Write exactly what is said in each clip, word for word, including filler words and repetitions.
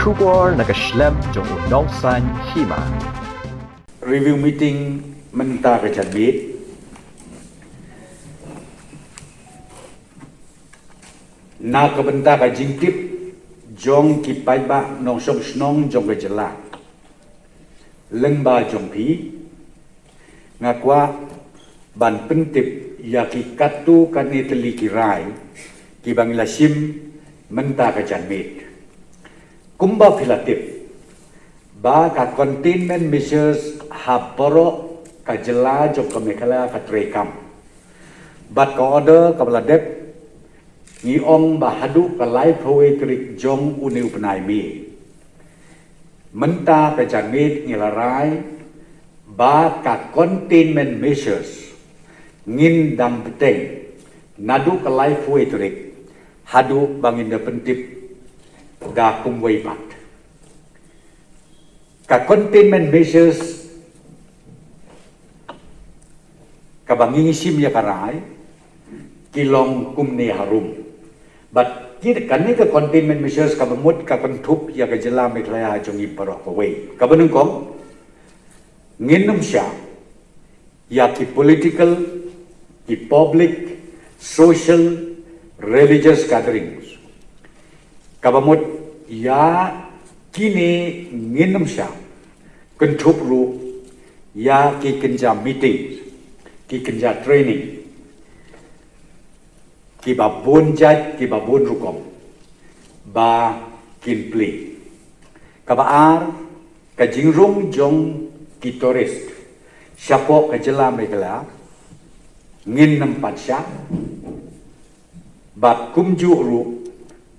Khubor na ka shlem jong u nongsan hima. Review meeting mynta ka janmiet. Na ka bynta ka jingtip jong ki paidbah nongshong shnong jong ka jylla, lyngba jong phi, nga kwah ban pyntip ïa ki katto katne tylli ki rai kiba ngi la shim mynta ka janmiet. Kumba phi la tip ba ka containment measures ha baroh ka jylla jong ka Meghalaya ka treikam, bad ka order kaba la dep ngi ong ba haduh ka laiphew tarik jong une u bnai May. Mynta ka janmiet ngi la rai ba ka containment measures ngin dang bteng naduh ka laiphew tarik haduh ba ngin da pyntip da kumwei pat. Ka containment measures kaba ngi shim ïa ka rai ki long kumne harum. Bad ki, kane ka containment measures kaba mut ka kynthup ïa ka jylla Meghalaya jong ngi baroh kawei. Kaba nyngkong, ngin ym shah ïa ki political, ki public, social, religious gatherings. Kaba mut ïa kine ngin ym shah, kynthup ruh ïa ki kynja meetings, ki kynja training, kiba bun jait, kiba bun rukom ba kin plie. Kaba ar, ka jingrung jong ki tourist shapoh ka jylla Meghalaya ngin ym pat shah, bad kumjuh ruh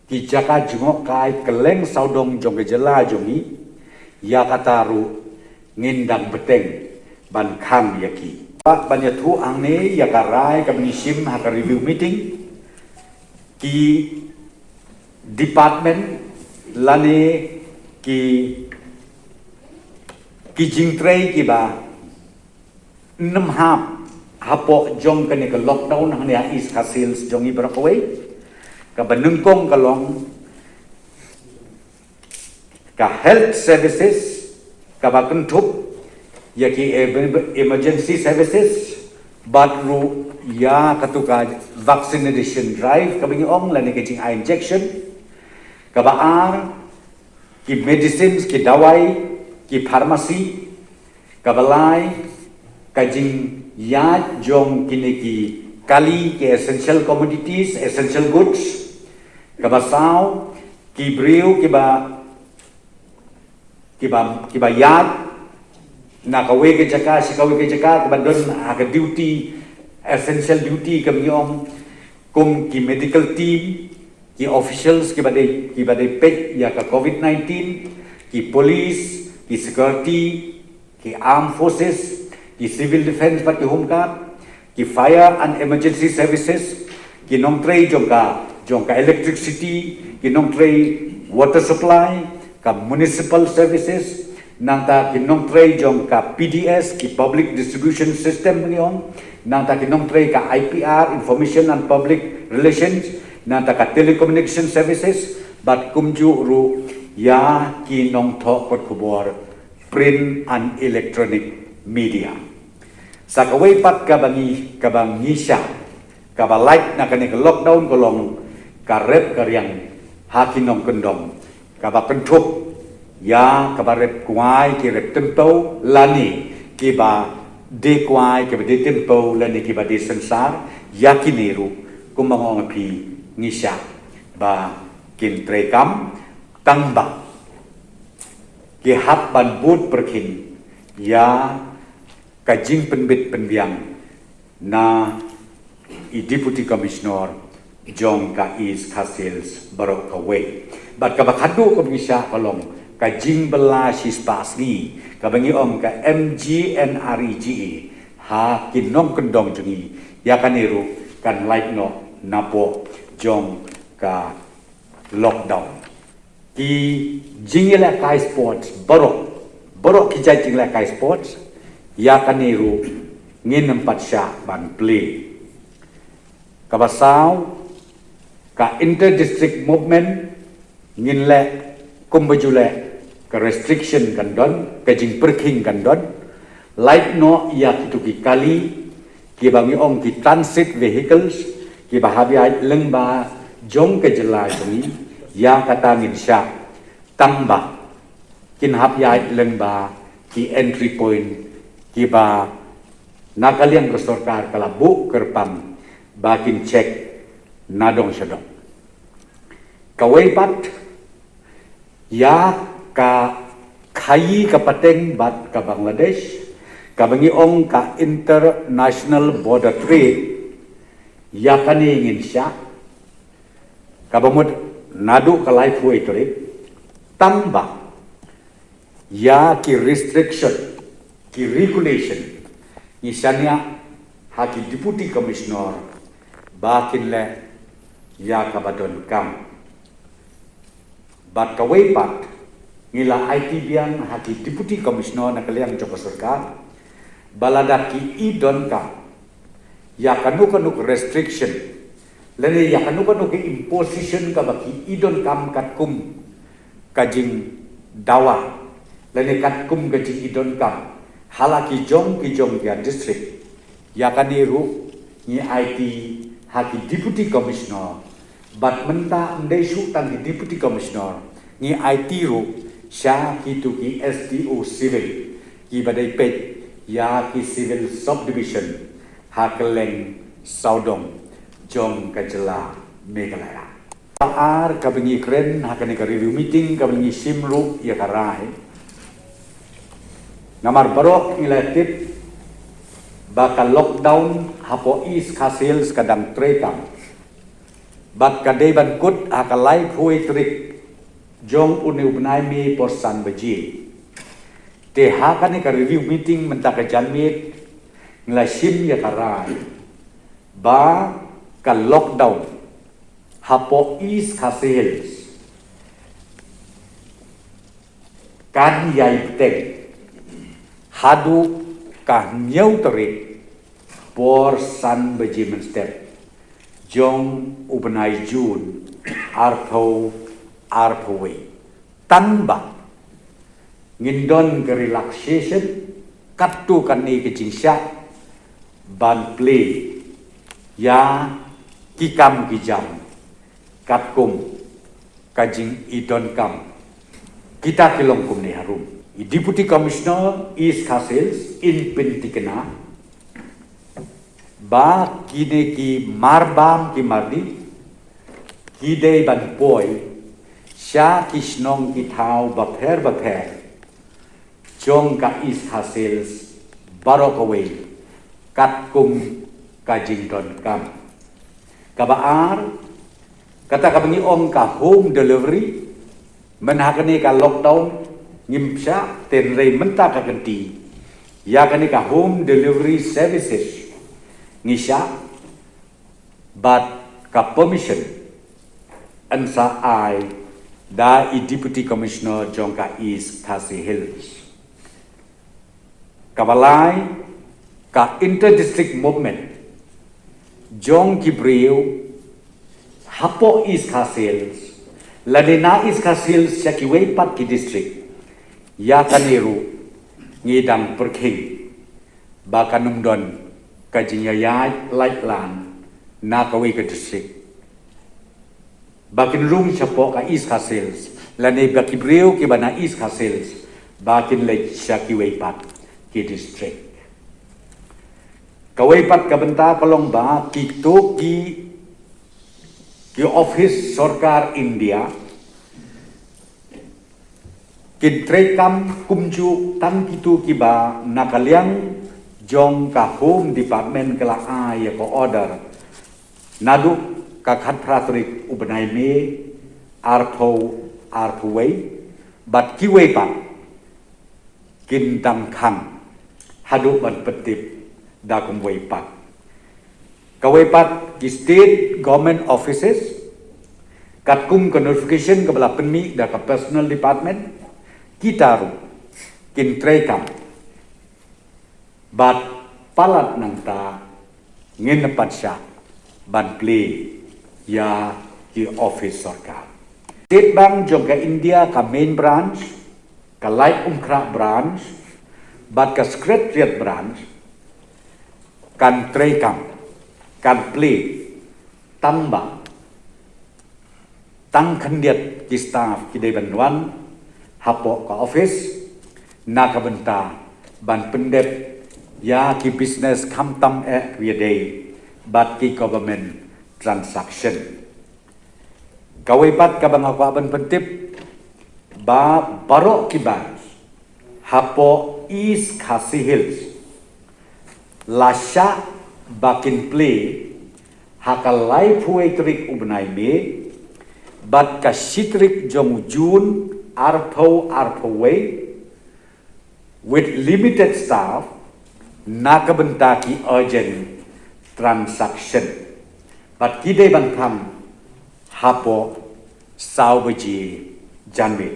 ki jaka jngohkai kylleng sawdong jong ka jylla jong ngi, ïa kata ruh ngin dang bteng ban khang ïa ki. Ba, ban ïathuh hangne ïa ka rai kaba ngi shim ha ka review meeting, ki department lane ki, ki jingtrei kiba nym hap hapoh jong kane ka lockdown hangne ha East Khasi Hills jong ngi baroh kawei. Kaba nyngkong ka long ka health services, kaba kynthup ïa ki em-, emergency services, bad ruh ïa katu ka vaccination drive kaba ngi ong lane ka jingai injection. Kaba ar, ki medicines, ki dawai, ki pharmacy. Kaba lai, ka jingïaid jong kine ki kali, ki essential commodities, essential goods. Kaba saw, ki briew kiba, kiba, kiba ïaid na kawei ka jaka sha kawei ka jaka, kiba don ha ka duty, essential duty kaba ngi ong, kum ki medical team, ki officials kiba dei, kiba dei peit ïa ka covid nineteen, ki police, ki security, ki armed forces, ki civil defence bad ki home guard, ki fire and emergency services, ki nongtrei jong ka, jong ka electricity, ki nongtrei water supply, ka municipal services, nangta ki nongtrei jong ka P D S, ki public distribution system ngi ong, nangta ki nongtrei ka I P R, information and public relations, nangta ka telecommunication services, bad kumjuh ruh ïa ki nongthoh kot khubor, print and electronic media. Sa kawei pat kaba ngi, kaba ngi shah, kaba lait na kane ka lockdown ka long ka rep ka riang ha ki nongkyndong, kaba kynthup ïa kaba rep kwai, ki rep tympew lane kiba die kwai, kiba die tympew lane kiba die synsar, ïa kine ruh kumba nga ong ha phi ngi shah ba kin treikam, tangba ki hap ban bud pyrkhin ïa ka jingpynbit pynbiang na i Deputy Commissioner jong ka East Khasi Hills baroh kawei. Bad kaba khadduh kaba ngi shah ka long ka jingbylla shispah sngi kaba ngi ong ka M G N R E G A ha ki nongkyndong jong ngi, ïa kane ruh kan lait noh napoh jong ka lockdown. Ki jingïalehkai sports baroh, baroh ki jait jingïalehkai sports, ïa kane ruh ngin ym pat shah ban plie. Kaba saw, ka inter district movement ngin leh Kumba ju leh, ka restriction kan don, ka jingpyrkhing kan don. Lait noh ïa kitu ki kali, kiba ngi ong ki transit vehicles, kiba hap ïaid lyngba jong ka jylla jong ngi, ïa kata ngin shah. Tangba kin hap ïaid lyngba ki entry point kiba na ka liang ka sorkar ka la buh kyrpang ba kin check na dong sha dong. Kawei pat, ïa ka khaïi ka pateng bad ka Bangladesh, kaba ngi ong ka international border trade, ïa kane ngin shah, kaba mut naduh ka laiphew tarik, tangba ïa ki restriction, ki regulation, ngi shaniah ha ki Deputy Commissioner ba kin leh ïa kaba donkam. Bad kawei pat, ngi la aiti biang ha ki Deputy Commissioner na ka liang jong ka sorkar ba lada ki i donkam ïa kano kano ka restriction, lane ïa kano kano ka imposition kaba ki i donkam katkum ka jingdawa, lane katkum ka jing i donkam ha la ki jong ki jong ki district, ïa kane ruh ngi aiti ha ki Deputy Commissioner. Bad mynta ym dei shuh tang ki Deputy Commissioner, ngi aiti ruh sha kitu ki S D O Civil, kiba dei peit ïa ki civil subdivision ha kylleng sawdong jong ka jylla Meghalaya. Ar, kaba ngi kren ha kane ka review meeting, kaba ngi shim ruh ïa ka rai. Namar baroh ngi la tip ba ka lockdown hapoh East Khasi Hills ka dang treikam, bad ka dei ban kut ha ka laiphew tarik jong une u bnai May por san baje. Te ha kane ka review meeting mynta ka janmiet, ngi la shim ïa ka rai ba ka lockdown hapoh East Khasi Hills kan ïai bteng haduh ka hynñiew tarik por san baje mynstep jong u bnai June arphew arphew wei. Tangba ngin don ka relaxation katto katne ka jingshah ban plie ïa ki kam ki jam katkum ka jing i donkam. Kita ki long kumne harum. I Deputy Commissioner East Khasi Hills in pynthikna ba kine ki marbam ki mardih ki dei ban poi sha ki shnong ki thaw bapher bapher jong ka East Khasi Hills baroh kawei katkum ka jingdonkam. Kaba ar, kata kaba ngi ong ka home delivery, mynta ha kane ka lockdown ngim shah, hynrei mynta ka kynti ïa kane ka home delivery services ngi shah, bad ka permission yn sa ai da i Deputy Commissioner jong ka East Khasi Hills. Kaba lai, ka inter-district movement jong ki briew hapoh East Khasi Hills lane na East Khasi Hills sha kiwei pat ki district, ïa kane ruh ngi dang pyrkhing ba kan ym don ka jingïaid lait lang na kawei ka district ba kin rung shapoh ka East Khasi Hills lane ba ki briew kiba na East Khasi Hills ba kin leit sha kiwei pat ki district. Kawei pat ka bynta ka long ba kito ki, ki office sorkar India kin treikam kumjuh tang kito kiba na ka liang jong ka Home Department ka la ai ïa ka order naduh ka khatphra tarik u bnai May arphew arphew wei, bad kiwei pat kin dang khang haduh ban pyntip da kumwei pat. Kawei pat ki state government offices, katkum ka notification kaba la pynmih da ka Personnel Department, kita ruh kin treikam. Bad palat nangta ngin ym pat shah ban plie ïa ki office sorkar. State Bank jong ka India, ka main branch, ka Laitumkhrah branch bad ka Secretariat branch kan treikam, kan plie tang ba tang khyndiat ki staff ki dei ban wan hapoh ka office na ka bynta ban pyndep ïa ki business khamtam eh ki ïadei bad ki government transaction. Kawei pat kaba nga kwah ban pyntip ba baroh ki bank hapoh East Khasi Hills la shah ba kin plie ha ka laiphew wei tarik u bnai May bad ka shi tarik jong u June arphew arphew wei with limited staff na ka bynta ki urgent transaction. Bad ki dei ban khang hapoh saw baje janmiet.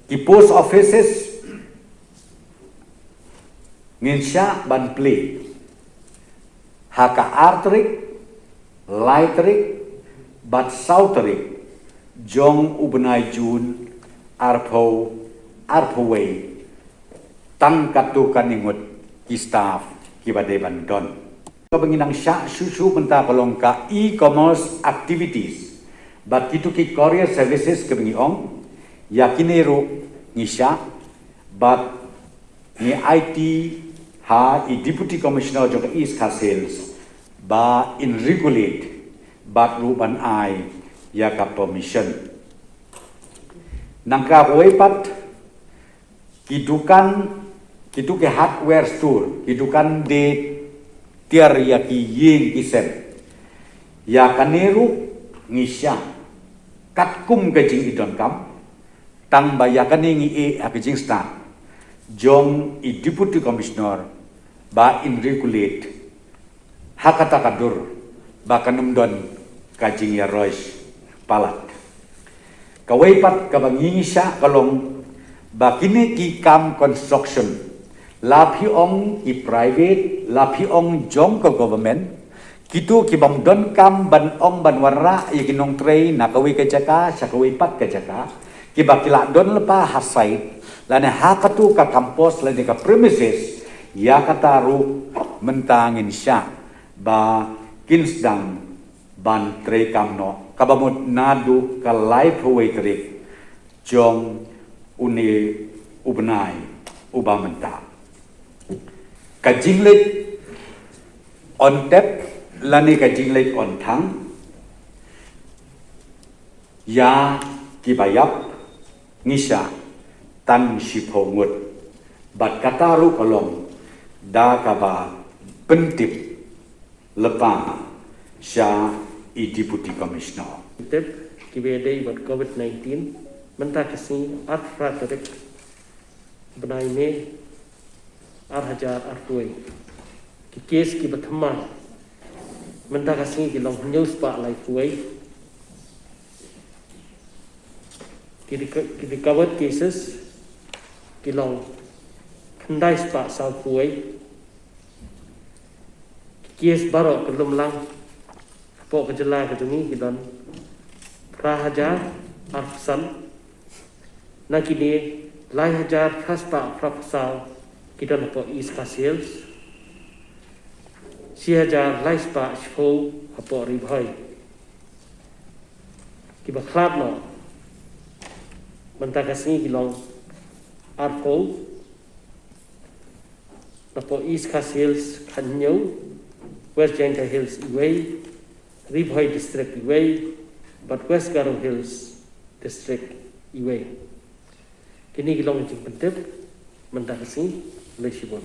Ki post offices ngin shah ban plie ha ka ar tarik, lai tarik bad saw tarik jong u bnai June arphew arphew wei tang katto katne ngut ki staff kiba dei ban don. Kaba ngi nang shah shuh shuh mynta ka long ka e-commerce activities bad kitu ki courier services kaba ngi ong ïa kine ruh ngi shah bad ngi aiti ha i Deputy Commissioner jong ka East Khasi Hills ba in regulate bad ruh ban ai ïa ka permission. Nangta kawei pat ki dukan, kitu ki hardware store, ki dukan de tiar ïa ki ïing ki sem. Ïa kane ruh ngi shah katkum ka jingïadonkam, tang ba ïa kane ngi ïeh ha ka jingstad jong i Deputy Commissioner ba in regulate ha kata ka dur ba kan ym don ka jingïaroish palat. Kawei pat kaba ngi shah ka long ba kine ki kam construction, la phi ong ki private, la phi ong jong ka government, kitu ki bym don kam ban ong ban wanrah ïa ki nongtrei na kawei ka jaka sha kawei pat ka jaka, kiba ki la don lypa ha site lane ha katu ka campus lane ka premises, ïa kata ruh mynta ngin shah ba kin sdang ban treikam noh, kaba mut naduh ka laiphew wei tarik jong une u bnai uba mynta. Ka jingleit on tap lane ka jingleit on thang ïa kiba ïap ngi shah tang shiphew ngut bad kata ruh ka long da kaba pyntip lypa sha i Deputy Commissioner. Tip kiba ïadei bad covid nineteen, mynta ka sngi arphew phra tarik bnai May ar hajar arphew wei, ki case kiba thymmai mynta ka sngi ki long hynñiew spah laiphew wei. Ki reco-, ki recovered cases ki long khyndai spah sawphew wei. Ki case baroh ka lum lang hapoh ka jylla ka jong ngi ki don phra hajar arphew san. Na kine, lai hajar phra spah phraphew saw ki don hapoh East Khasi Hills, shi hajar lai spah shiphew hapoh Ri Bhoi. Kiba khlad noh mynta ka sngi ki long arphew, napoh East Khasi Hills khathynñiew, West Jaintia Hills iwei, Ri Bhoi District iwei bad West Garo Hills District iwei. Kine ki long jingpyntip mynta ka sngi. Khublei shibun.